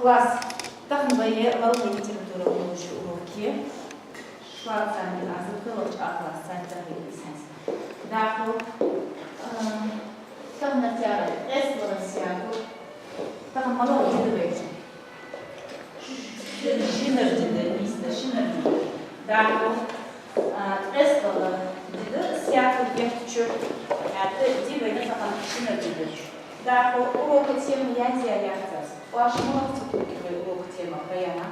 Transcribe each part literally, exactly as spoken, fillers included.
Класс. Тахан вай гӀалгӀай литература оалаш урок я. ШоллагӀа цӀи аз кхоалагӀча А класса цӀи тӀа вай дийсанза. ДӀахо, а, тахан тара эсала сяку. Тахан малагӀа ди да вай? Шинара ди да, нийса да, шинара ди да. ДӀахо, а, эсала ди да, сяку геттара чу, хӀаьта ди вайна тахан шинара ди да. ДӀахо урока тема язъяь яц аз. Оаш малагӀа ца кхувргья вай урока тема, Раяна?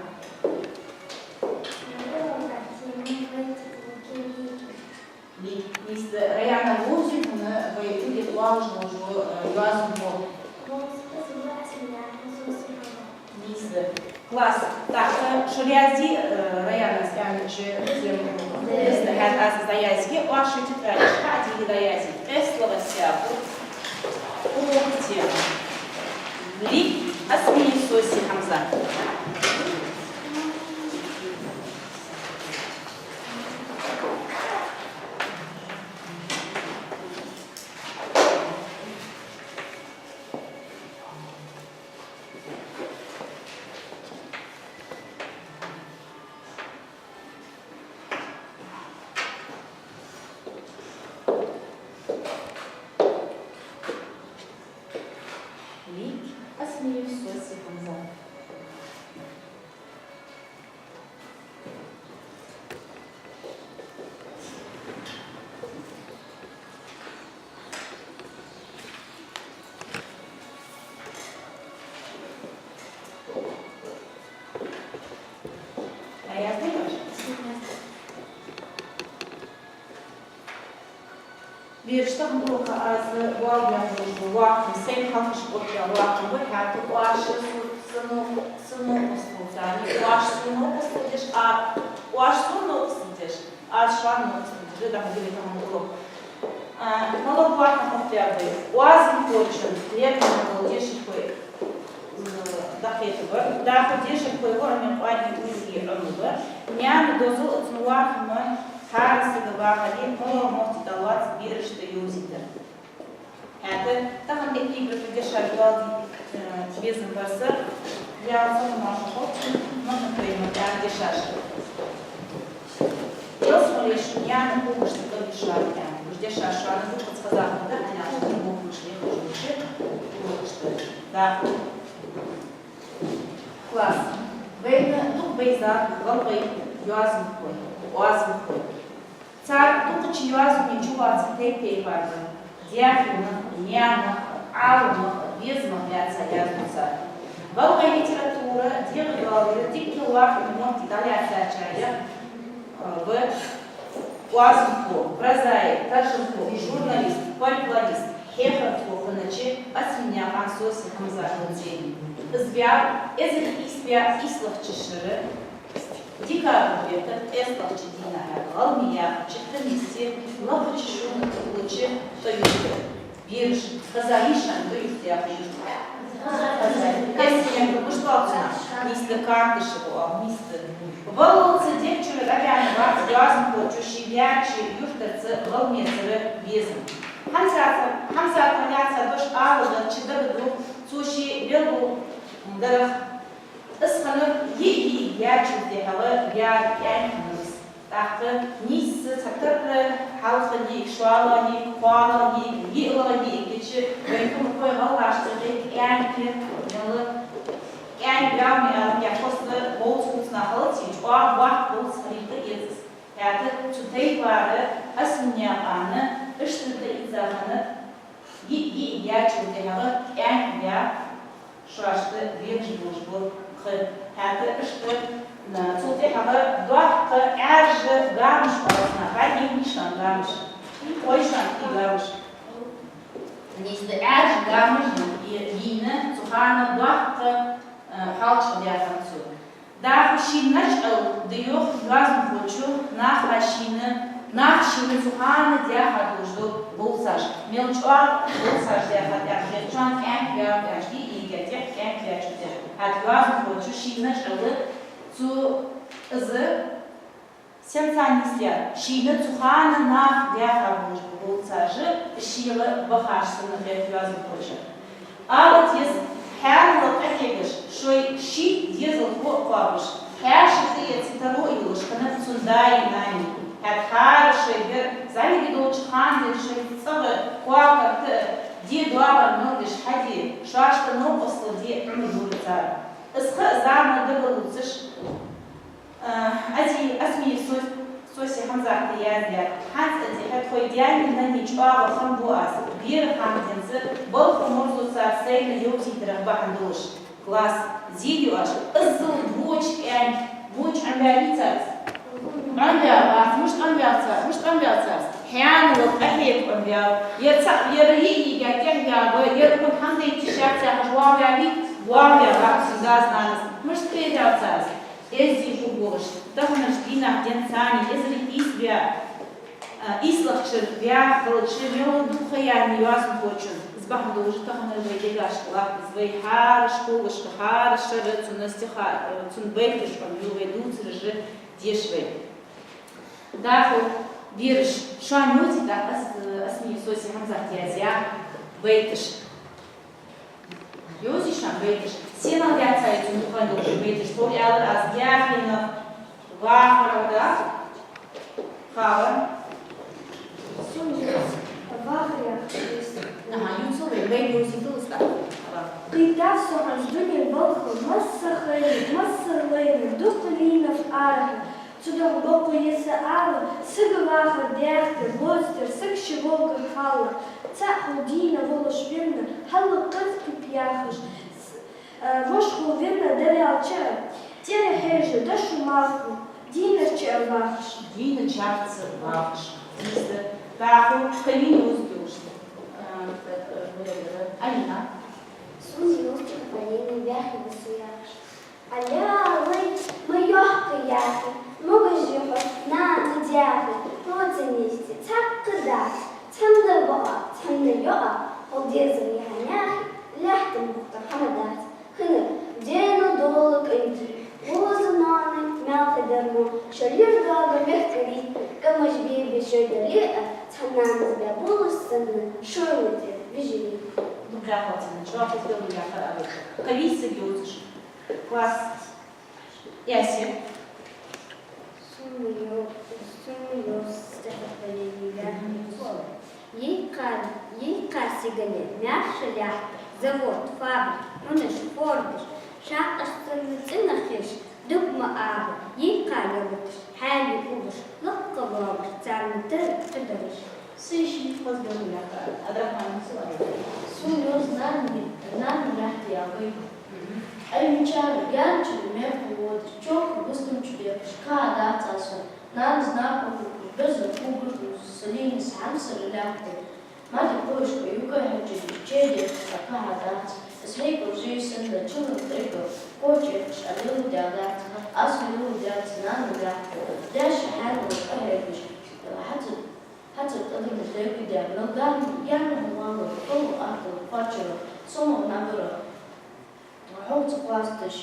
Лик. Нийса да, Раяна, ловзий хьона вай кулг тӀа оалаш вола, э, йоазонхо? Нийса да. Класс. ТӀаккха шо раьза дий, э, Раянас аьннача темага? Нийса да, хӀаьта аз дӀаязъе, оаш шоай тетрадкашка хьадийла дӀаязъе. КъестлагӀа сяку. Урока тема: Лик, Осмиев Соси Хьамза. Лик, Осмиев Соси Хьамза. Бераш, тахан урока аз боалабаь болаш бола лоархӀам, сайна хьалхашка оттаяь лоархӀам ба, хӀаьта оаш со-, сона, сона новкъостал деш, оаш сона новкъостал деш, а, оаш сона новкъостал деш, аз шоана новкъостал деш, даха дили тахан урок. А, малагӀа лоархӀам оттадаьд вай? Оазонхочун лерхӀаме бола дешархой, м, дӀакхетабар. ДӀахо дешархой лоархӀаме кӀоарга уйла е Ӏомабар. Наьна дозал цун лоархӀаме хӀара сага вахале, малагӀа моттиг далац берашта йовзийтар. ХӀаьта тахан эпиграф дешаш дола, э, безам бар са, ялсмала шо ховчун, махна тойма тӀа дешаш. Ялсмале шун яна когашта кӀалбишар аьнна, уж дешаш шоана дукхаза хеза хургда, хӀана аьлча боккхагӀча лехача уж когашта дӀахо. Класс. Вайна дукха байзар гӀалгӀай йоазонхой, оазонхой. Цар дукхача йоазонна чулоацар тайп-тайпара да: даьхенах, наьнах, Ӏаламах, безамах лаьца язду цар. ГӀалгӀай литература дегӀадоаллара дикка лоархӀаме моттиг дӀалаьцачарех, э, ва оазонхо, прозаик, таржамхо, журналист, фольклорист, хьехархо хиннача Осминаькъан Соси Хьамза хилац. Из ваьв эзар ийс бӀаь ийслагӀча шера декабрь бетта ткъестлагӀча дийнахьа ГӀалгӀай яхача комиссе лакхача шоана тӀа хулача тӀоюртара. Бераш, хеза йий шоана тӀоюрт яха юрт? Хеза. Эссе мегаш ба шоана? Нийса да, карташка оал, нийса да. Валлалца дег чура дӀабаьнна бац йоазонхочо ше баьча юртарца, ГӀалгӀайцара безам. Хьамзата, Хьамзата лаьца дош аладаьча дагадох цо ше белгалдарах. Из хиннав йиъ-йиъ яьчул тӀехьагӀа яр кӀаьнк хиннав из. ТӀаккха нийсса цхьатарра хьалха йиъиг, шоллагӀа йиъиг, кхоалагӀа йиъиг, йиълагӀа йиъиг йича, вай хӀама кхой гӀалгӀашта гӀе кӀаьнк мел, кӀаьнк ваьв ма аьлар, яхаш, просто бовза хувцаш нах хилаций, чӀоагӀа воккха бовза хилийта эцас. ХӀаьта цу тайпара Осминаькъана иштта тӀаийца хиннад, йиъ-йиъ яьчул тӀехьагӀа кӀаьнк ваьв, шоашта венаш болаш ба ха. ХӀаьта иштта, на, цул тӀехьагӀа доккха Ӏаьржа гамаш оал цунах, хьаьргий шоана гамаш, кхой шоана кхы гамаш. Нийса да, Ӏаьржа гамаш е-, йийна цу хана доккха, а, хьоалчагӀа даь хиннад цо. ДӀахо ший начӀал да йоах йоазонхочо наха шийна, наха шийна цу хана даьха долаш дола бовзаш, мел чӀоагӀа бовзаш даьха тӀехьа, шоана кӀаьнк ваьв аьнна, йиъ-йиъ яь тӀехьа кӀаьнк ваьчул тӀехьа. ХӀаьта йоазонхочо ший начӀал цу, из сенца нийслаьд, шийна цу хана наха даьха болаш бола бовзаш, шийга бахаш санна хет йоазонхочоа. Ала деза, хьаьнала къаьхкача хьегаш, шоай ший дезалхо а кхоабаш, хьаьша тӀаэца таро а йолаш хиннаб цун даи нанеи. ХӀаьта хӀара шоай бер зӀамига долча хана денз шоай цӀагӀа кокхар тӀа а де, доагӀар мел деш хьаде, шоашта новкъостал де Ӏумар дора цар. Из ха а зама дагалоацаш, а, Ази-, Асмиеи Сос-, Соси Хьамзата яздаьд. ХӀанз, Ази, хьа тхоай даьи нанеи чӀоагӀа хам бу аз. Бера хана денз балха марзо цар сайна йовзийтарах бахьан долаш. Класс, зийр ю оаш. Иззал боча кӀаьнк, боча Ӏомабаьлий царца? Ӏомабаьбац. Мишта Ӏомабаьб царца? Мишта Ӏомабаьб царца? Хьаьнала къахьега Ӏомабаьб. Ер цхьа, ер йиӀига тӀехьа яьб, ер укхун хӀама дайта йиш яц яхаш, воагӀаваьлий? ВоагӀаваьбац цун дас-нанас. Мишта кхебаьб царца? Эздий хургволаш, таханарча дийнахьа денз царна эзар ийс бӀаь, а, ийслагӀча бӀаьха хилча, мел дукха ха яьннай йоазонхочун. Из бахьан долаш таханара вай дегашка латт из, вай хӀара школашка, хӀара шера цун стихаш, э, цун байташ Ӏомаю вай, дувцараш деша вай. ДӀахо, бераш, шоана йовзийта Ас-, Асмиеи Соси Хьамзата язъяь байташ. Йовзий шоана байташ? Сенах даьд цар цун дукха долча байташ? Тхьовра аьлар аз: яхийнах, вахарах, да? Хава. Сона йовз вахарах. Аха, ювцал вай, вай йовзийтал из тӀаккха. Кхийттад со хӀанз дунен балха, массахана, массахана лайна, дукха лийнав арахьа. Цудухьа бокъо я са ала, сага вахар даьхкар, лоацдар саг ший волга хьалха. ЦаӀ хул дийна волаш венна, хьалха къаьста кип яхаш, с-, а, воша хул венна дӀаваьлча, тӀера хьежа, дошо малх хул, дийнача чу а вахаш. Дийначарца вахаш. Дийста. ДӀахо кхы вийна йовзийта оаш. А, так, э, Алина. Сона йовз стихотворени «Ваьхий ва со» яхаш. Аллай, ма йоахкий, яхий, могаш я хьо, нана, даьхий, хьоца нийсде цхьаккха дац, цхьанне бакъахьа, цхьанне йоӀахьа, хьо дезал яхьа, яхий, лаьтта мукъа тӀа хӀама дац. ХӀана? Дена дола кӀантий, вовза ноаной маьлха дармо, шоайла доагӀа мехкарий, къамаш бе-бе шоай дале а, цхьан нанас баь болаш санна, шоайла тӀера вижарий. Дукха хьоцана, чӀоагӀа хьо хьоцана яхар а вай. Кхы вийсаг йовзаш. Класс. Ясир. Сона йо-, сона йовз стихотворени «Ваьхий ва со». Йийккхар, йийккхар сигале маьрша лаьтта, завод, фабрика, Ӏунаш, фордаш, шаккхаш цунна цӀенах еш, дукха ма аба, йийккхар ялаташ, хьаьли уллаш, лакха воагӀаш, царна тара кхы дараш. Сай ший хоза белгалъяьхар, Абдрахьман, ювцал. Сона йовз нана, нана лаьтта яхар. Мгм. Ӏилманчар, янчар мехка водаш, чоки вустамчу бехаш, кхы хьадац аз хьона. Нанас накха хургволаш, безам хургволаш, со лийнав са хьамсара лаьтта. Мара кхоашка юкъе хьежжа, чедехаш кхы хьадац. Из хьекъал жий санна, чулан тӀехьа кхочехаш а леладаьдац. Аз леладаьд са нана лаьтта. Даьша хьаьнала къахьегаш, хьаца Хьацар тӀадамаш дегӀ даьнна, мел гаьна, гаьна хӀама валар, товр аттар кхоачар, сомах набар, хьогӀ ца кхоасташ.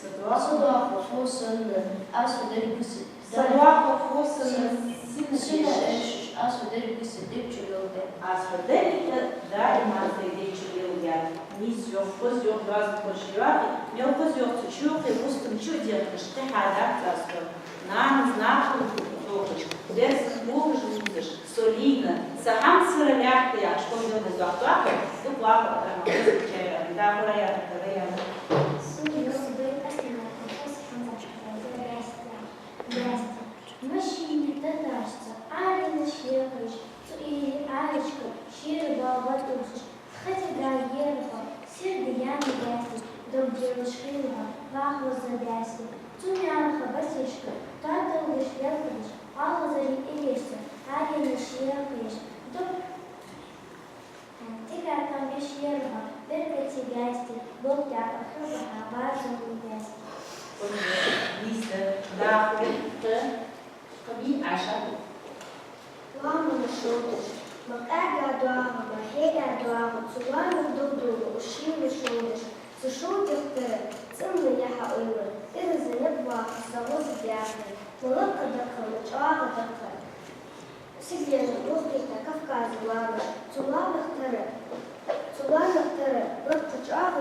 Са доаха хов санна, аз хьо деррига са, са доаха хов санна, сина, сина эшаш, аз хьо деррига са дег чу леладаьд. Аз хьо деррига даим аз сай дег чу леладаьд. Нийса йоах, хоза йоах, доазон кхоачаш йоах, мел хоза йоах цу чу, кхы вустам чу дехкаш, кхы хьадац аз хьо. Нанас накха хургволаш, дерсан бохаш вувцаш, со лийнав са хьамсара лаьтта яхаш, хӀама дагадоагӀа, дукха ваха а, хоза чайра, да, хӀара яхар, да, яхар. Сона йовз байташ, Асмиеи Соси Хьамзата яздаь байташ. Машина тӀа тӀаташца, Ӏаренаш яхаш, цу ийри Ӏарашка шера баьб тӀатохаш, тха тӀа гаьна ераш, сирда яьнна даьсти, дог делаш хилар, вахлаза даьсти. Цу маьлха басешка, тоадалгаш белхадеш, оалхазарий эгешца, Ӏаренаш яхаш, дог тӀехьа там беш ераш, беркате гаьсти, болх даккха хилба хьа базарна даьсти. Нийса, да, хӀама. Кхы вий, Ӏайша? Ламаз шовдаш, ма къаьга доагӀа, ма хьега доагӀа, цу ламаз дулдула ушийла шовдаш, цу шовдех тара цӀенна яхьа ойла, ира занеб ваха, са гӀоза даьхар, ма лакха даккха, ма чӀоагӀа даккха. Сигален вохкийта Кавказа ламаз, цу ламах тара, цу ламах тара лакха чӀоагӀа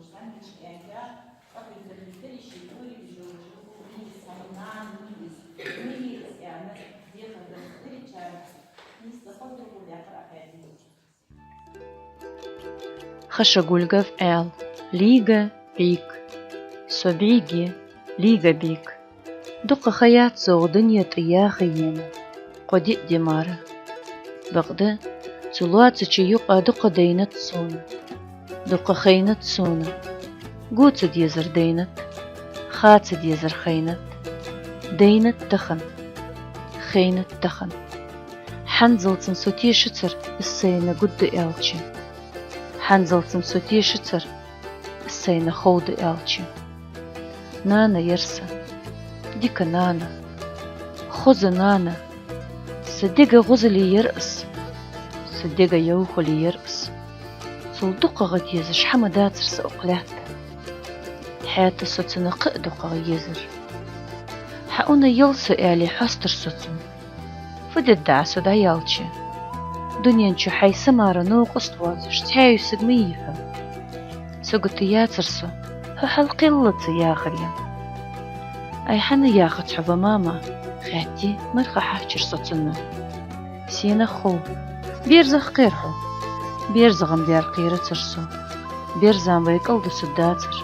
Хашагульгов Ӏаьла. Лига бӀийг. Со бӀийг я, Лига бӀийг. Дукха ха яц со укх дунен тӀа яха ена, кхо-диъ ди мара. Бакъда цу лоацача юкъа дукха дайнад сона, дукха хайнад сона. Го ца дезар дайнад, ха ца дезар хайнад. Дайнад тахан, хайнад тахан. ХӀанзалца-м со тешацар из сайна гургда аьлча. ХӀанзалца-м со тешацар из сайна ховргда аьлча. Нана яр са, дика нана, хоза нана. Са дега гӀозале яр из, са дега йовхале яр из. Цул дукхагӀа дезаш хӀама дацар са укх лаьтта. ХӀаьта со цунна кхы а дукхагӀа езар. Хьа ун ял со, аьле, хьестар со цунна. Фу дергда Ӏа со дӀаяьлча? Дунен чу хьай са мара новкъост воацаш цхьаь саг ма йий хьо. Сагота яцар со, хьо хьалкхеллалца яхар я. Ай, хӀана яхац хьо, ва мама? — хаьттий, марха хьарчар со цунна. Сенах хов? Берзах кхер хьо. БерзагӀа-м даьр кхерацар со. Берза-м вай кӀалдусаргдацар.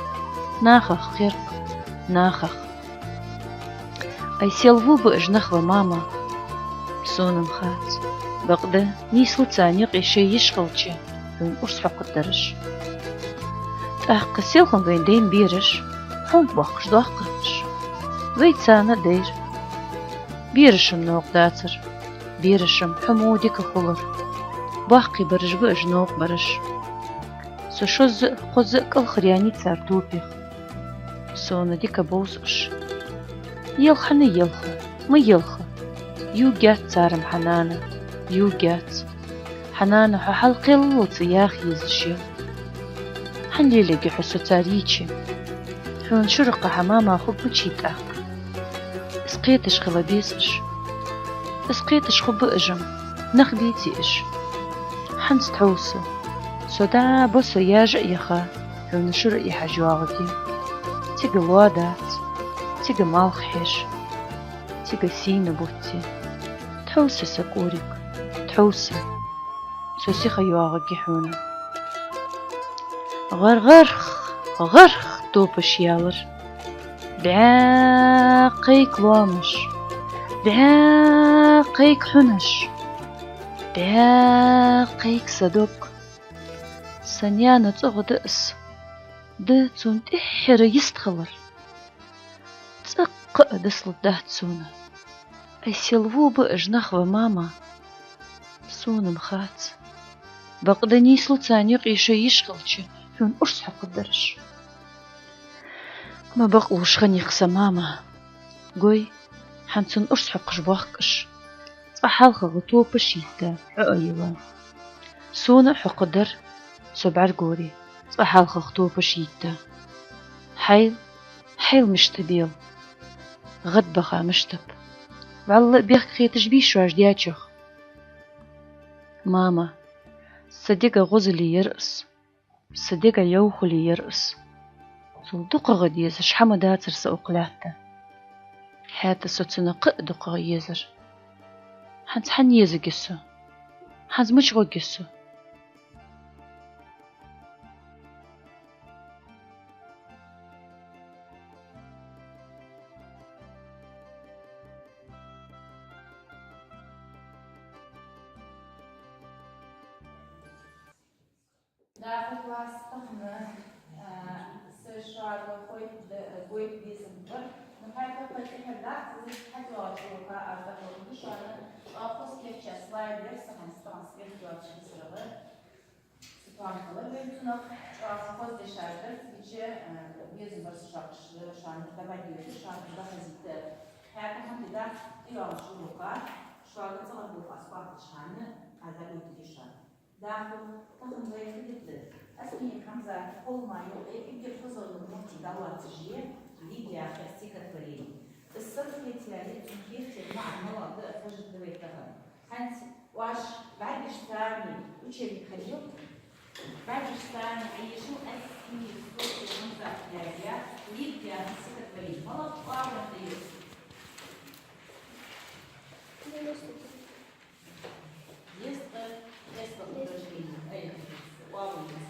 Нахах кхер-кх, нахах. Ай, сел ву ба уж нах, ва мама? Сона-м хац. Бакъда нийслу царна юкъе шоай йиш хилча, хьона урс хьокхаргдараш. ТӀаккха сел хиннаб вайна дайна бераш? Хьона бохкаш доахкараш. Вай царна дайра. Бераш-м новкъа дацар. Бераш-м хьо мо дика хулар. Боккхий бараш ба уж новкъа бараш. Со шозза а, кхозза а кӀалхаръяьннай цар топах. Сона дика бовз уж. Елха хьона, елха, ма елха. Ювргьяц цар-м хьа нана, ювргьяц. Хьа нана хьо хьалкхеллалца яха езаш я. ХӀана лелаергья хьо со цар йийча? Хьона шура-кх хьа мама хургбачий тӀаккха? Из кхеташ хила беза уж. Из кхеташ хургба уж-м, нах беций уж? ХӀанз тхьовса, со дӀа а босса яжа а яха, хьона шура а яхьаш йоагӀаргья. Цига лоа дац, цига малх хьеж, цига сийна бутт я. Тхьовса, са кӀориг, тхьовса. Со сиха йоагӀаргья хьона. ГӀар-гӀарх, гӀарх топаш ялар. БӀаь-кхайк лоамаш, бӀаь-кхайк хьунаш, бӀаь-кхайк са дог. Са наьна цӀогӀа да из. Да цунна тӀеххьара йистхилар. ЦӀаккха а дицлургдац сона. Ай, сел ву ба уж нах, ва мама? Сона-м хац. Бакъда нийслу царна юкъе шоай йиш хилча, хьона урс хьокхаргдараш. Ма бакълувш хиннай-кх са мама. Гой, хӀанз цунна урс хьокхаш боахк уж. Цкъа хьалхагӀа топаш йитта, Ӏо а йилла. Сона а хьокхаргдар, со бӀаргагуре, цкъа хьалхагӀа топаш йитта. Хьайл, хьайл мишта бел. ГӀадбаха мишта ба. ВаллахӀи, бехк хеташ бий шоаш даьчох? Мама, са дега гӀозале яр из. Са дега йовхале яр из. Цул дукхагӀа дезаш хӀама дацар са укх лаьтта. ХӀаьта со цунна кхы а дукхагӀа езар. ХӀанз хӀана езаргья со? ХӀанз мича гӀоргья со? Даха класс тахан, а, са шуга хой-, д-, гойта безам ба. Ну, хӀаьта кхы тӀехьа дац, из хьатӀайоагӀача урока аз дӀахьоргда шоана, чӀоагӀа хоза кийчъяь слайд яр са хӀанз, тахан сверхдоацача дисарагӀа. Цу тӀа хьалха вай цунах чӀоагӀа хоза дешаш дар, цигача, а, безам бар са шоана, шоана дӀабадийта, шоана дӀахазийта. ХӀаьта хӀанз дац тӀайоагӀача урока, шуга цӀагӀара болх аз кхоачача хана, аз дӀагойтаргья шоана. Даха, тахан вай хьадитта Осмиев Хьамзата кхоллама юкъе эггара хозагӀа йола моттиг дӀалоацаш я «Лига» яха стихотворени. Из сацкхетаяьле, цун кертера маӀан малагӀа да хьожаргда вай тахан. ХӀанз оаш бӀаргашца царна учебник хьадел. Бажаш сани Ӏайшал ассини соци хӀамза яья, либ яха стихотворени. МалагӀа оагӀон да из? Дезткъа, дезткъа упражнени. Ай, оагӀон да из.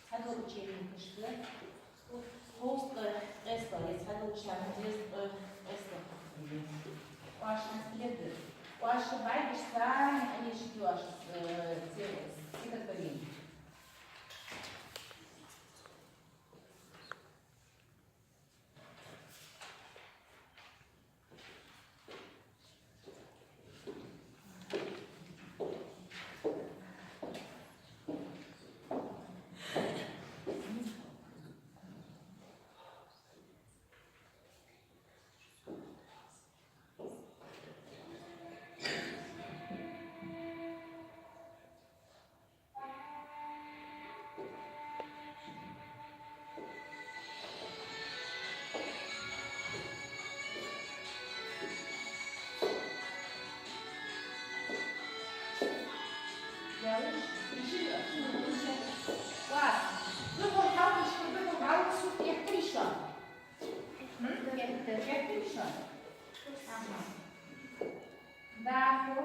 Цхьадола учебникашка, кхузткъа къестал, е цхьадола шархӀа дезткъа къестал. Оаш хьастилег да. Оаш бӀаргаш сани Ӏайшал оаш, э, те-, стихотворени. Класс. Духхьал хьалхашка, духхьал хьалхашка сурт яхтарий шоана? М? Яхтар. Яхтарий шоана? Аха. ДӀахо.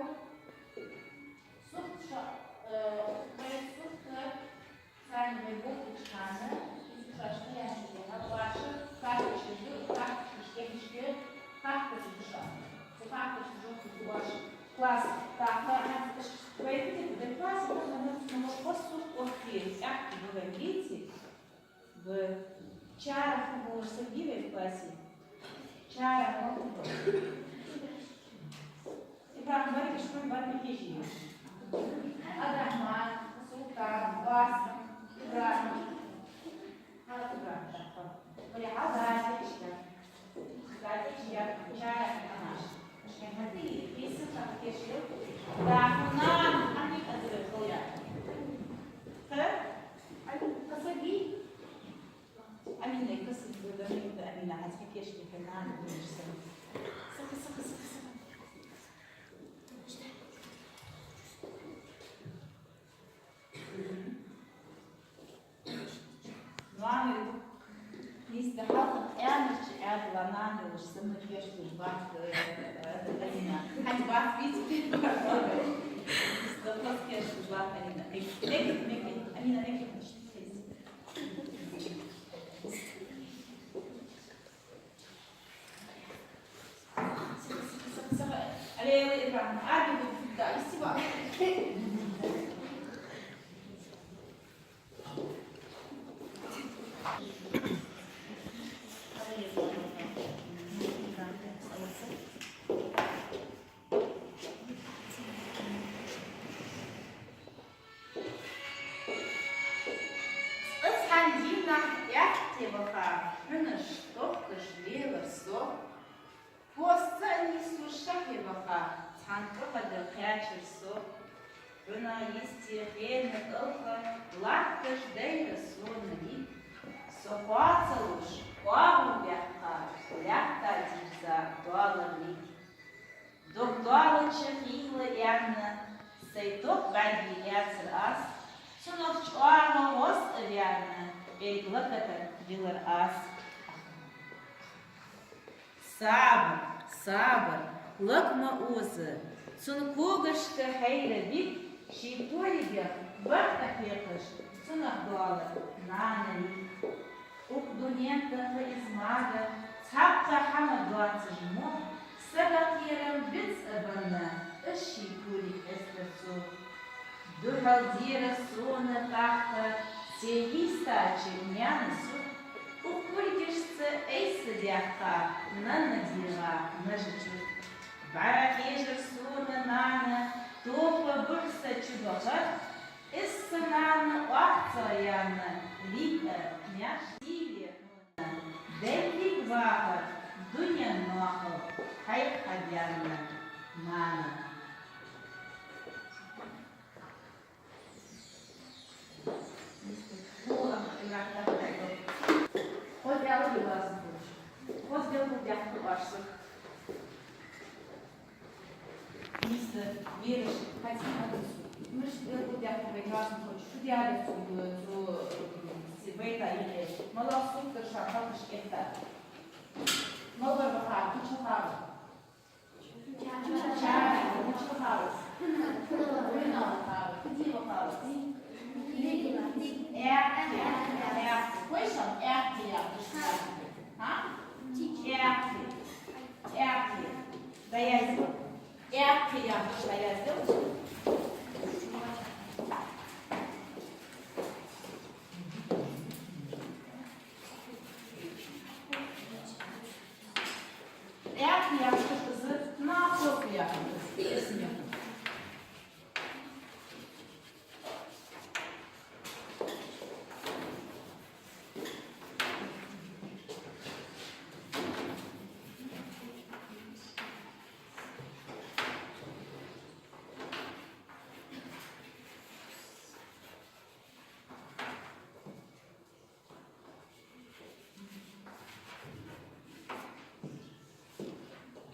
Сурт шо, э, вай сурт, э, царна вай бохкача хана, из шоашта яхаш да, хьал оаш карточкаш ду, карточкаш технически карточкаш ду шоана. Цу карточкаш ду оаш класс, тӀаккха хӀанз вай кхетаде класс, хӀанз, хӀанз, хӀанз, хӀанз сурт охке, тӀаккха ду вай, видите? Ва чарах хьабоагӀаш саг йий вай классе? Чарах мала хьабоагӀа? ИбрахӀим, вай ишколе вар ма хьежий. Абдрахьман, Султан, Басам, ИбрахӀим. ХӀанз ИбрахӀим тӀаккха. Вай хьал дӀа иштта. Нана, нийсса хьалха къаьнарча Ӏаьдала нана йолаш, са ма кийчдеш бац, э, э, Амина. ХӀанз бац, вицве. Нийсса хьалха кийчдеш бац, Амина. Мег, мег, мег, Амина, мег. Цкъа цхьан дийнахьа аьтта ваха, хьунаш тохкаш лелар со. Постца нийслуш шахье ваха, цхьан тӀокхада кхаьчар со. Хьунагӏа йисте хенна кӀалха латташ дайра сона лиг. Со кхоацалуш, оагӀув баьккха, лаьтта дийрза доалар лиг. Дог доалача хийла аьнна, сай ток бӀаргий лаьцар аз, цунах чӀоагӀа гӀоз а ваьнна, бӀарг лакхатар дилар аз. Сабар, сабар, лакха ма оза, цун когашка хьайра вига, ший коригех барт а хьекхаш, цунах доалар нана лиг. Укх дунен тӀа из мара цхьаккха хӀама доацаш мо, сага кхерам биц а банна, из ший кориг эцар цо. Духьал дера сона тӀаккха се хьийстача наьна сурт, укх кулгашца айса даьккха, нанна дегӀа нажа чурт. БӀарахьежар сона нана, тоха бух са чубахар, из са нана орцагӀа яьнна, лига а кхаьча сийле хьона. Даьллиг вахар дунен нахал хьайх хьабаьнна, нана. Хоза аьлар, хоза белгалдаьккхар оаш сога. Вераш, хьатӀа мишта белгалдаьккхад вай, важно хилча, шу дера цу, цу, м, цу байта юкъе. МалагӀа сутара ша хьалхашка этта? Малар вахар, куча вахар? Ча, куча вахар. Вайна вахар, куди вахар? Аьхки, аьхки. Кой ша аьхки яхаш? А? Аьхки. Аьхки. Даязде. Аьхки яхаш даязде. Аьхки яхаш из, нахал яхаш из.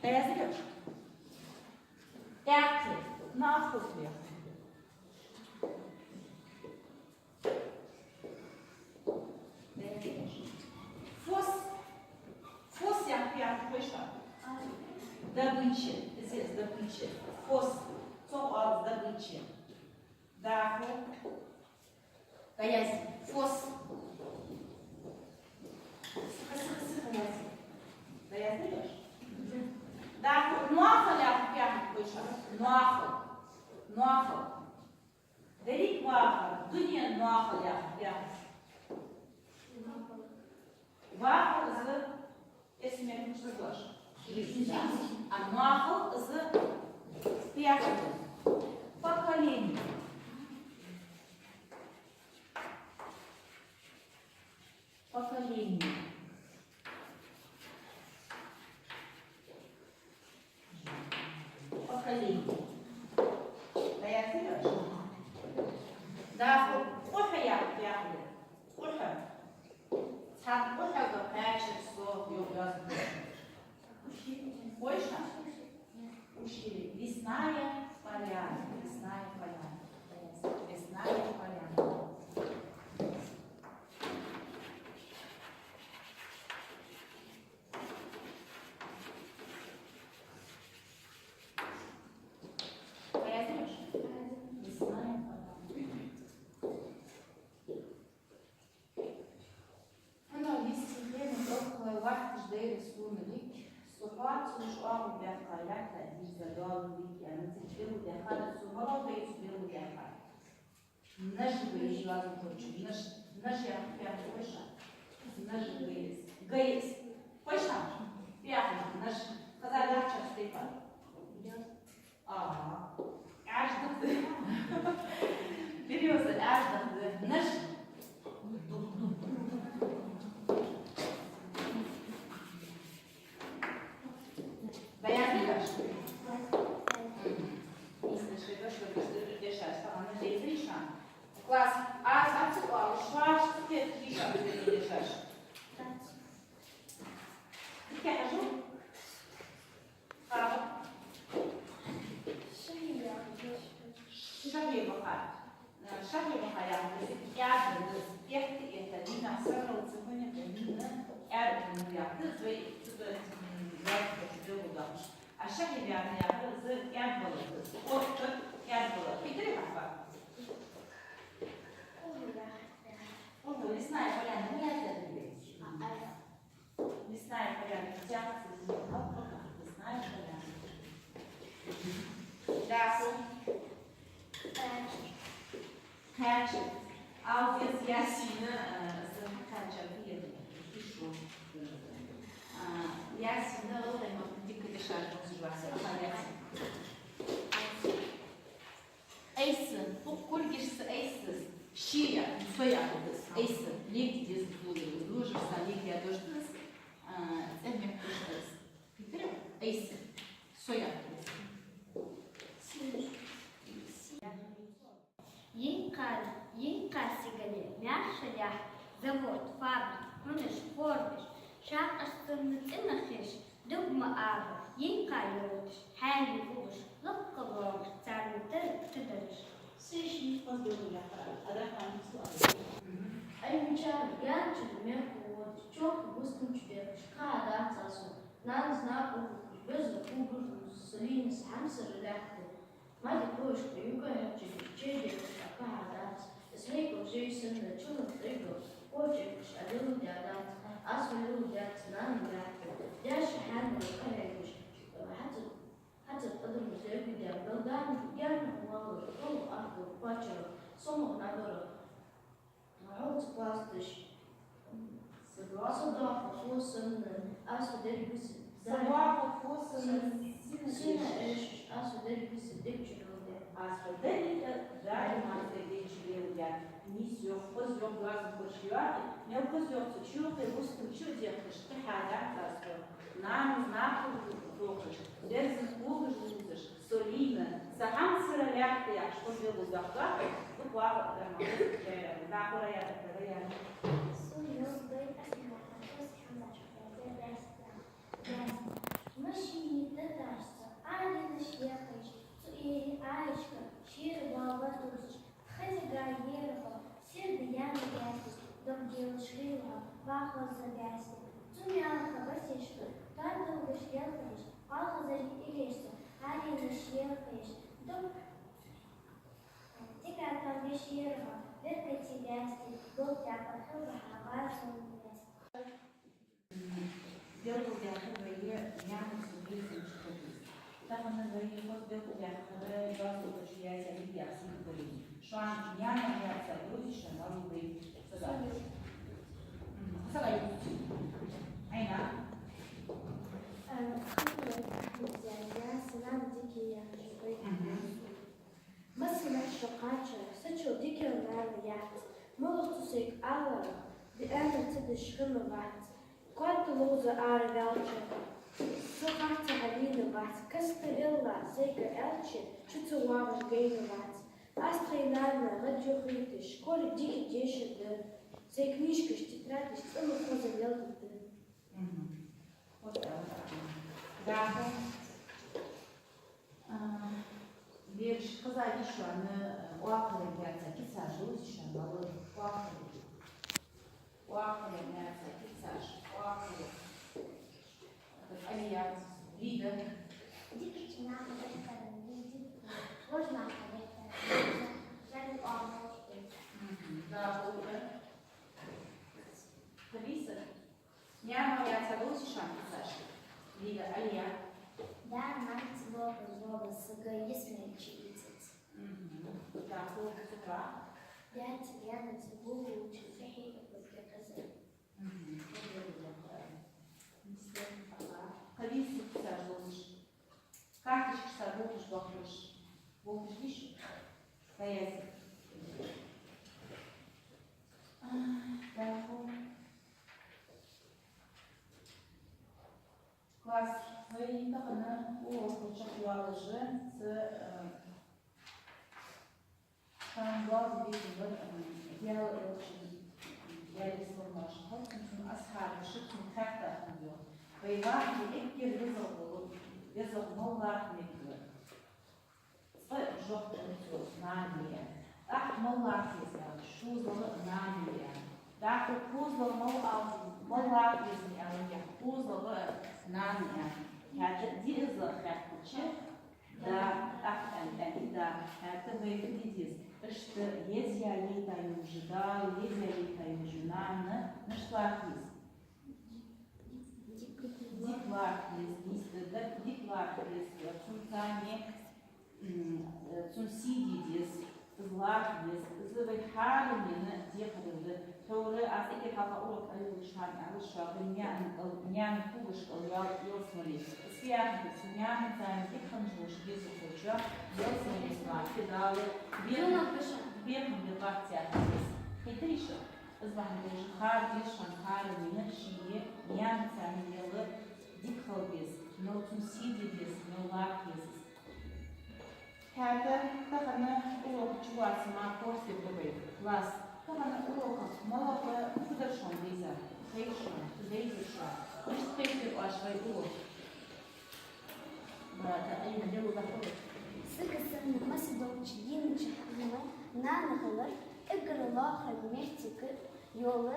Даязде? Аьхки, нахал яхаш. Фос. Фос яхар, яхар хой шоана? Добыча. Из, из добыча. Фос. Цох оал добыча. Даха. Даязде. Фос. Сиха, сиха, сиха язде. Даязде, Лёш? Даха. Ноахал яхар, яхар хой шоана? Ноахал. Ноахал. Деррига вахар, дунен ноахал яхар, яхар. Вахар из эсмер мича да, Лёш? А ноахал из пехта да. Поколение. Поколение. Поколение. Даязде, Лёш? Даха. Къухьа яхар, яхар. Къухьа. Цхьан къухьага кхаьчар со, йоах, йоах. Хой шоана? Ущелье. Лесная поляна. Лесная поляна. Лесная поляна. Даязде, Лёш? Лесная поляна. ХӀана листи хьена тӀоккхал вахташ дайра сона лик, со хьоацалуш оагӀув баьккха лаьтта дирза доалан лик, аьнна, цу чу белгалдаьккхар, со малагӀа га я цу белгалдаьккхар? Нажа га я, йоазонхочо, нажа, нажа яхар, яхар хой шоана? Нажа га я из. Га я из. Хой шоана? Яхар нажа. Хаза яхача степа. Ага. Ӏаьржа да. Берёза Ӏаьржа да. Нажа. Даязде, Лёш? Нийса шоай дошка дешаш, тахан нажа еза шоана. Класс. Аз ацукъа, шоаш цу тетка дийша дешаш. Дика хьажал. Хьажал. Шахье вахар. Шахье вахар яхар из кӀаьда да, из пехта этта, дийнахьа сарралца хӀанз дийнахьа кӀаьда да яхар из, вай цу тӀа, м, зоапаш белгалдоаккхаш. А шахье ваьнна яхар из кӀаьдбалар да, отта кӀаьдбалар. Хетарий хьа? О, лесная поляна, ну, я тебя люблю. Лесная поляна. Лесная поляна. Да, сон. Кхаьча. Алвес Ясина, э, сан кхаьча хӀама хила. Ишо. Э, Ясина, ала ма дика дешаш, боксуш вахса, Ясина. Айса, хӀу кулгашца айса, ши я, со я хӀу дас. Айса, лег деза зуле, лужа са лег я дош дас, а, цӀе мег дош дас. Питер, айса, со я хӀу дас. Йинкъа, йинкъа сигале, маьрша лаьхьа, завод, фабрика, хьунаш, формаш, шакъаш санна цӀена хиш, дуг ма аба, йинкъа йолаш, хьаьли гӀулаш, лакха лоа. Ай, мичара, гаьнчун мехка водаш, чоьхка густам чу дехаш, кхы хьадац аз хьо. Нанас накъа ухаш, безам кулгаш луш, со лийнна са хьамсара лаьтта. Мада кхоашка юкъе хьежача, чедераш а кхы хьадац. Из хьекъал жей санна чулан тӀайгал, кхоачайкхаш а леладаь дац. Аз хьо леладаьд са нанна лаьтта. Даьша хьаьнала къахьегаш, хьацар Хьацар къадамаш лергдаь, галдана гаьна валар, хӀама ахкар кхоачара, сомах набара, хьовца кхоасташ. Са доаха фо санна, аз хьо деррига са, са доаха фо санна, сина эшаш, аз хьо деррига са дег чу леладаьд. Аз хьо деррига Даьла мара дег чу леладаьд. Нийса йоах, хоза йоах, доазон коча йоаккхе, мел хоза йоах, цу чу йоаккхе, густам чу а дехаш, кхы хьадац аз хьо. Нанас накъа ухаш, безам кулгаш луш, со лийнна са хьамсара лаьтта яхаш, хоза йоах, дохка, дукха ваха а тара ма хоза чаяра. Дакъора яра, тара яра. Со йоах, бай, аз хьамсара лаьтта яхаш. Машина тӀаташца, аренаш яхаш, цу эри аешка, шера валла дувцаш, тха дега ерха, сирда яна яхаш, дом делаш хилла, вахоза бяси. Цу мялха басешка, тардалгаш яхаш, алхазари игешца, аренаш яхаш, дом тика там беш ерха, веркати бяси, гол тяпа хилла, хьаваза бяси. Белгалдаьккхар вай Янус безам чу хургйолаш. Тахан вай хоза белгалдаьккхар доазон коча яздаь йиъ яхь синкъарин. Шоана Янус яхар дувцаш шоана малув вай сага. Мгм. Сага дувц. Айна. Э, Хасбулат Ахмадзяна, «Са нана дика я» яхаш вай. Мгм. Массанахьа шо кхоачар, сачул дикагӀа нана яц, моллагӀа цо сайга аларах, виаьнна ца деш хӀама вац. Котта ловза араваьлча, со харцахьа лийна вац, каста велла, сайга аьлча, чу ца воагӀаш гайна вац. Аз тхоай нанна гӀадъюхийташ, корта дика дешар да, сай книжкаш, тетрадаш цӀена хоза лелдергда. Мгм. Вот так. Да. А, бераш, хезадий шоана, оакхарах лаьца кицаш дувцаш шоана, оакхарах. Оакхарах лаьца кицаш, оакхарах. Алия, Лида. Дикача наха дехкара, Лида. Вож наха дехкара, Лида. Мгм. Да, вот. Алиса. Янус яхар дувцаш шоана кицаш? Лида, Алия. Да, мама цӀи лоба, лоба, сага йисмел чу ийцац. Мгм. Да, хӀа, Зухра. Даьца Янус гуллуча сахьихьа кхуза. Мгм. Алиса, кхы виса кицаш дувцаш? Карточкаш са болхаш бохкаш. Болхаш диш? Даяс. А, дӀахо. Класс, вай тахан урок чакхйоалаш я, цу, э, Шоана доазув безам бар, м, Даьла элчан, Даьла салам-моаршал хилда цунна, цун асхьабаша цунна хаьттад хӀама йоах. Вай вахар эггара везагӀа вола, везагӀа мел лархӀа мегаргдар. Цкъа жоп лу цо: нана я. ТӀаккха мел лархӀа еза аьлча, шозлагӀа нана я. ТӀаккха кхозлагӀа мел ал-, мел лархӀа еза аьлча, кхозлагӀа нана я. ХӀаьта диазлагӀа хаьттача, да, тӀаккха аьнна, аьнна, да. ХӀаьта вай фу де деза? Иштта еза яь лаьтта йолча, Дала еза яь лаьтта йолча нанна мишта лархӀа еза? Дика лархӀа еза, нийса да, дика лархӀа еза, цунца, м, цунна сий де деза, из лархӀа еза, из вай хӀаранена декхарийла да. Тхьовра аз эггара хьалха урок кӀалвилча хана аьлар шоана, вай наьна кӀал, наьна кулгаш кӀал йол-, йолсмале. Из фу яхар да, цу наьнаца дика хиннача волча дезалхочоа йолсмале лархӀа, Дала бе-, бекхам бе лархӀа еза. Хетарий шо? Из бахьан долаш хӀара деза шоана хӀаранена ший наьнаца мел дика хила беза, мел цунна сий де деза, мел лархӀа еза. ХӀаьта тахан урок чулоацам мара корта бергба вай. Класс, тахан уроках малагӀа фу дар шоана дийзар? Хайра шоана, фу дайзар шоана? Мишта кхайкар оаш вай урок? Бада, айна, лело даха. Сага санна масса долча дийнача хӀаман Нана хилар эггара лоархӀаме моттиг йола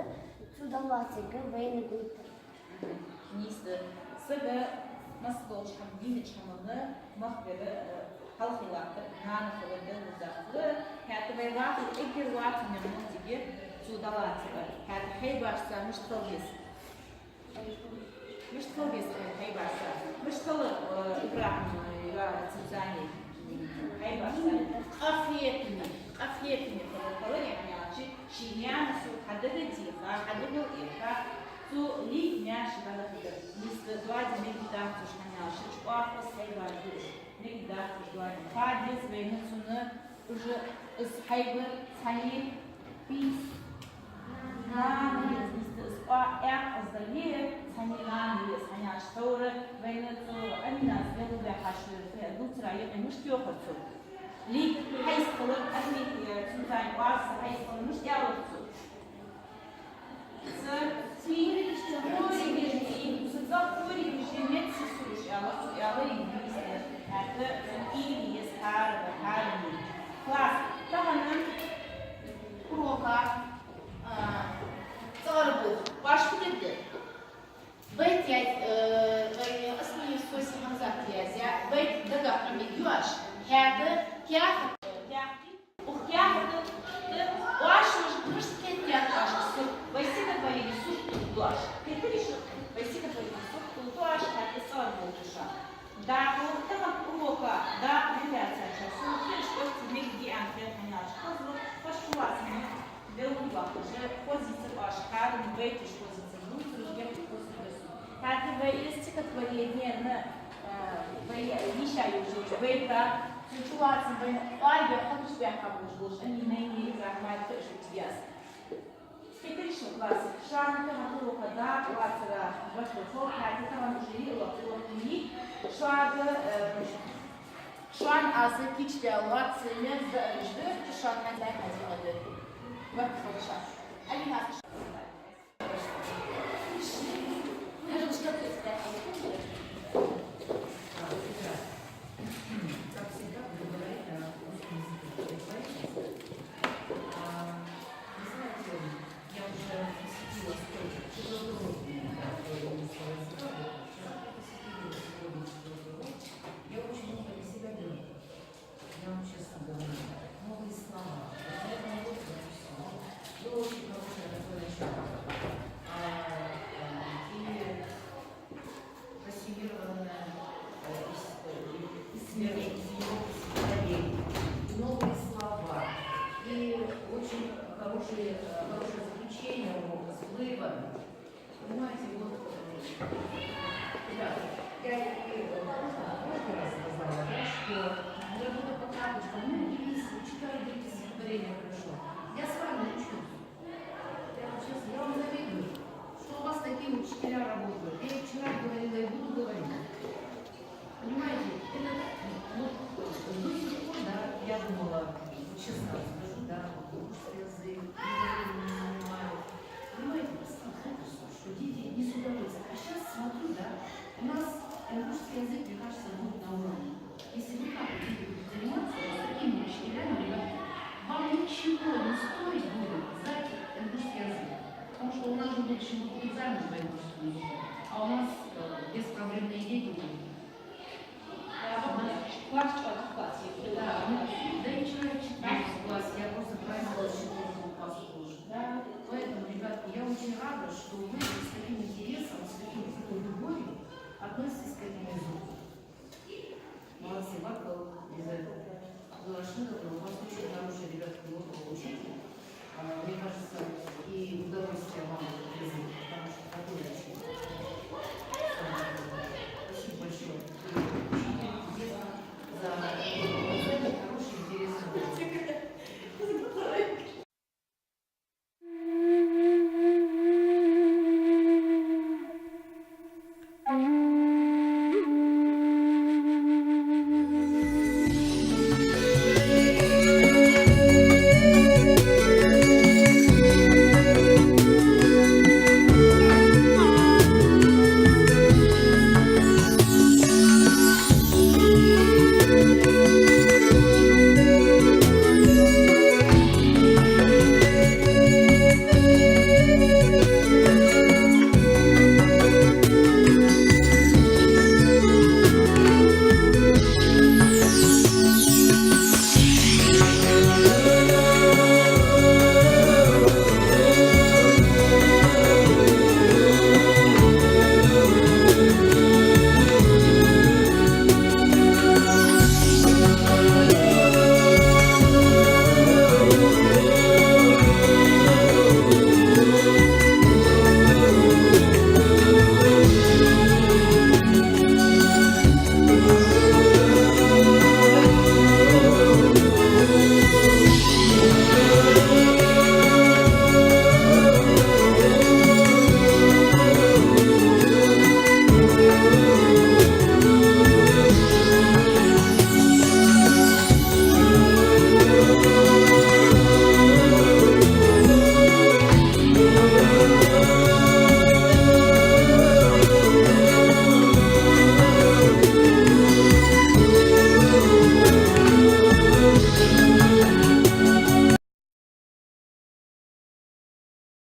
цу Даллацага вайна гуттар. Нийса да. Сага массадолча хӀама, дийнача хӀаманна мах бера, э, хьалхе латтар нана хилар да, лузахтла. ХӀаьта вай лоархӀар эггара лоархӀаме моттиг я цу Даллацага. ХӀаьта хьайбашца мишта хила деза? Мишта хила деза хьайбашца? Мишта хила, э, ИбрахӀим, э, йоа цу зӀамига хьайбашца? Къахетаме, къахетаме хила, хӀана аьлча, ший наьна сов хьадага теха, хьадагал эха, цо лийга маьрша дӀадахийтар. Нийса да, доаде мегаш дац уж, хӀана аьлча чӀоагӀа хоза хьайбаш да уж. Мегаш дац уж доаде. Фу деза вайна цунна? Уж, из хьайба цхьанне пис нана я, нийса да, из кӀоа эккхаза дале, цхьанне нана я из, хӀана аьлча тховра вайна цу Аминас белгалдаьхача, э, дувцара юкъе мишта йоахар цо? Лийга хьайса хилар, Амин, э, цу зӀамига кӀоаргга хьайса хилар мишта аьлар цо? Цу кӀоаргашта, кӀоаргашта, цу цӀагӀа кӀоаргашта меца сусуш аьлар цо, аьлар из. ХӀаьта цун уйла еза хӀаране, хӀаране. Класс, тахан урока, а, цӀагӀара болх. Оаш фу дергда? Байт язде, э, вай Осмиев Соси Хьамзата яздаь байт дагахьа мегаргья оаш. ХӀаьта каьхат, каьхат Укх каьхата тӀа оаш уж мишта кхетадаьд оаш сурт, вай стихотворени сурт тулду оаш. Кхетадий шо, вай стихотворени сурт тулду оаш, хӀаьта цӀагӀара болх ба шоана. ДӀахо тахан урока дакъа ма лаьцача, сона хеташ, оццул мегаш да аьнна хет, хӀана аьлча хоза ва, хоза чулоацам белгалбаккха, хоза йийцар оаш, хӀаране байташ хоза йийцар, дувцараш геттара хоза хургда сона. ХӀаьта вай из стихотворенена, э, вай йийша йолча байта, цу чулоацам вайна кӀоарга хьакхача баьхка болаш болаш Аминайни ИбрахӀимайни кхы а шуца яздаь. Кхетадий шо, класс, шоана тахан урока дакъа лацара барт ба тхо, хӀаьта тахан уже йиълагӀа урок я, шуга, э, шоана аз кийчдаь лоаца мерза а уж да, шоана хьанз дай хьадийгӀа да. Барт хилда шоана. Аминас. Как всегда, буду говорить на русском языке. А, вы знаете, я уже посетила столько чужеземных, да, русского языка, вот вчера посетила, сегодня четвёртый урок. Я очень много для себя беру. Я вам честно говорю, новые слова. Вот это вот, это всё. Было очень хорошее такое начало. А, а, и ассимилированное, э, из, э, из, из его стихотворений. И новые слова. И очень хорошие, э, хорошее заключение у Слоева. Понимаете, вот, э, да, я и, э,